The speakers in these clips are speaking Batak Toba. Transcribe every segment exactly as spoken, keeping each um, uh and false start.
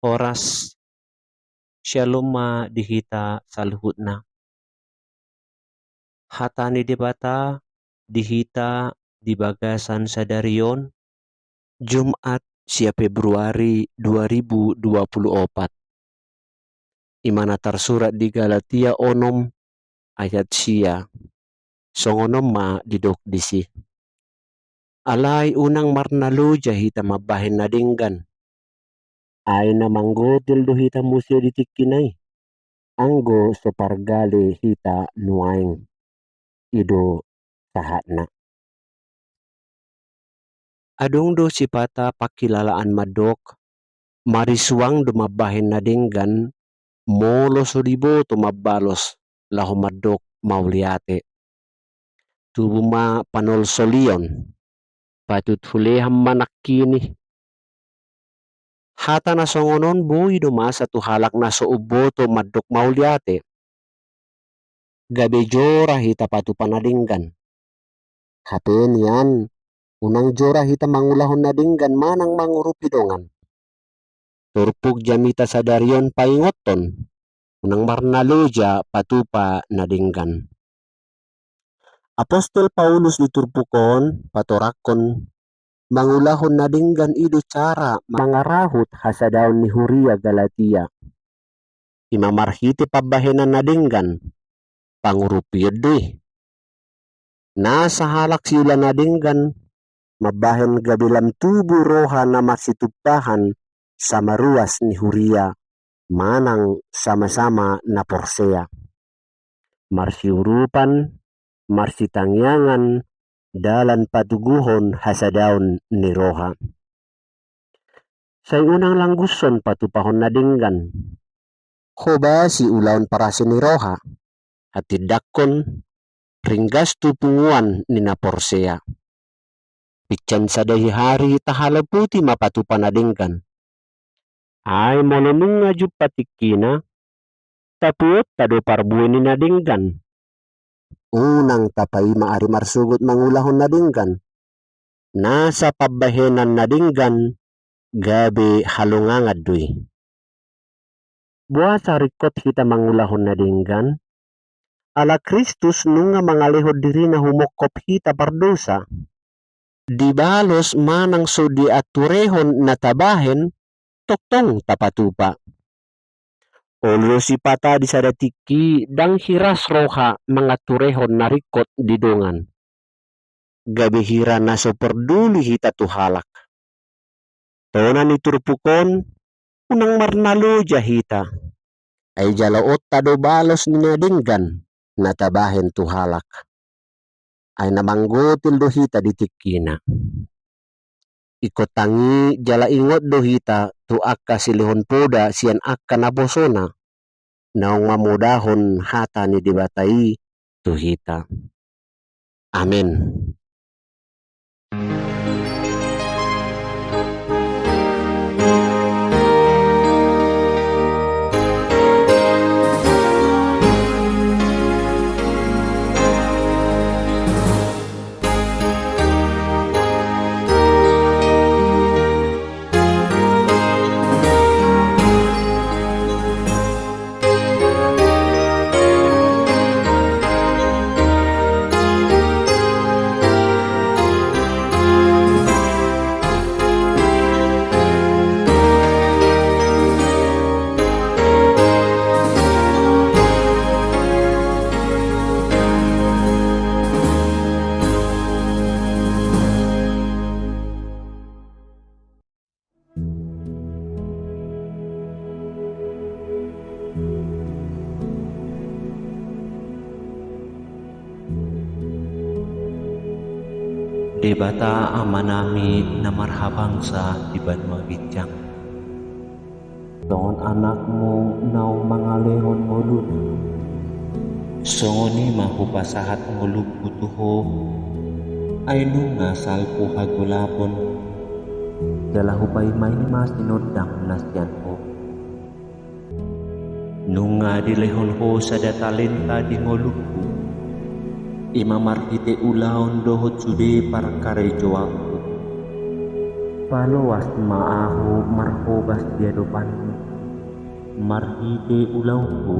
Horas. Syalom ma di hita saluhutna. Hata ni Debata di hita di bagasan sadari on, Jumat sia Februari dua ribu dua puluh opat. I ma na tarsurat di Galatia onom ayat sia. Songon on ma didok disi. Alai unang marnaloja hita mambahen na denggan. Ai na manggotil do hita muse di tingkina i, anggo so pargale hita nuaeng. I do sahatna. Adong do sipata pangkilalaan mandok, marisuang do mambahen na denggan, molo so diboto mambalos laho mandok mauliate. Tubu ma panolsolion, patut hulehon ma nangkin i. Hata na songon on boi do masa tu halak na so umboto mandok mauliate. Gabe jora hita patupa na denggan. Hape nian, unang jora hita mangulahon na denggan manang mangurupi dongan. Turpuk jamita sadari on paingothon, unang marnaloja patupa na denggan. Apostel Paulus di turpuk on patorangkon, mangulahon na denggan i do cara mangarahut hasadaon ni huria Galatia. I ma marhite pambahenan na denggan, pangurupion do i. Na sahalak siula na denggan, mambahen gabe lam tubu roha na marsitumpahan sama ruas ni huria, manang sama-sama na porsea. Marsiurupan, marsitangiangan, dalan patuguhon hasadaon ni roha. Sai unang langgushon patupahon na denggan. Hobasi ulaon parasi ni roha, hatindangkon, ringgas tu punguan ni na porsea. Pinsan sadari-ari tahaloputi ma patupa na denggan. Ai molo nunga jumpa tingkina, tapuonta do parbue ni na denggan. Unang tapaima ari marsogot mangulahon na denggan. Nasa pambahenan na denggan gabe halongangan do i. Boasa ringkot hita mangulahon na denggan? Ala Kristus nunga mangalehon dirina humongkop hita pardosa. Dibalos manang so diaturehon na tabahen, tongtong tapatupa. Olo do sipata di sada tingki ndang hiras roha mangaturehon na ringkot di dongan. Gabe hira na so porduli hita tu halak. Tona ni turpuk on, unang marnaloja hita. Ai jaloonta do balos ni na denggan na tabahen tu halak. Ai na manggotil do hita di tingkina. Ingkon tangi jala ingot do hita tu angka silehon poda sian angka naposona, naung mamodahon hata ni Debata i tu hita. Amen. Debata Amanami na marhabangsa di banua ginjang. Songon anakmu naung mangalehon ngoluna, songon i ma hupasahat ngolungku tu Ho, ai nunga salpu hagolapon, jala hupaimaima sinondang na sian Ho. Nunga dilehon Ho sada talenta di ngolungku, i ma marhite ulaon dohot sude parkarejoanku. Paloas ma ahu marhobas di adopanMu, marhite ulaonku,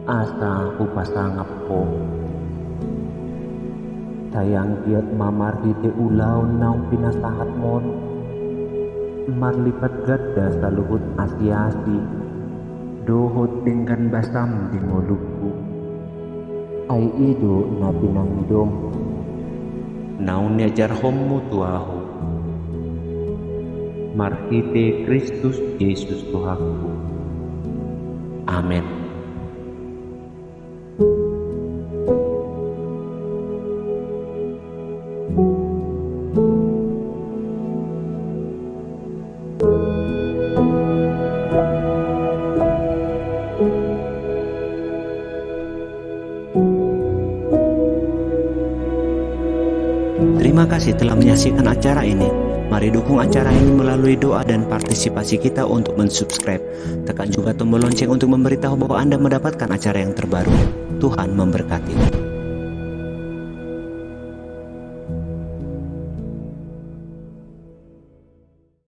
asa hupasangap Ho. Sai anggiat ma marhite ulaon naung pinasahatMu on, marlipat ganda saluhut asi-asi dohot denggan basaM di ngolungku. Ai i do na pinangidoMu, naung niajarhonMu tu ahu, marhite Kristus Jesus Tuhanku. Amen. Terima kasih telah menyaksikan acara ini. Mari dukung acara ini melalui doa dan partisipasi kita untuk mensubscribe. Tekan juga tombol lonceng untuk memberitahu bahwa Anda mendapatkan acara yang terbaru. Tuhan memberkati.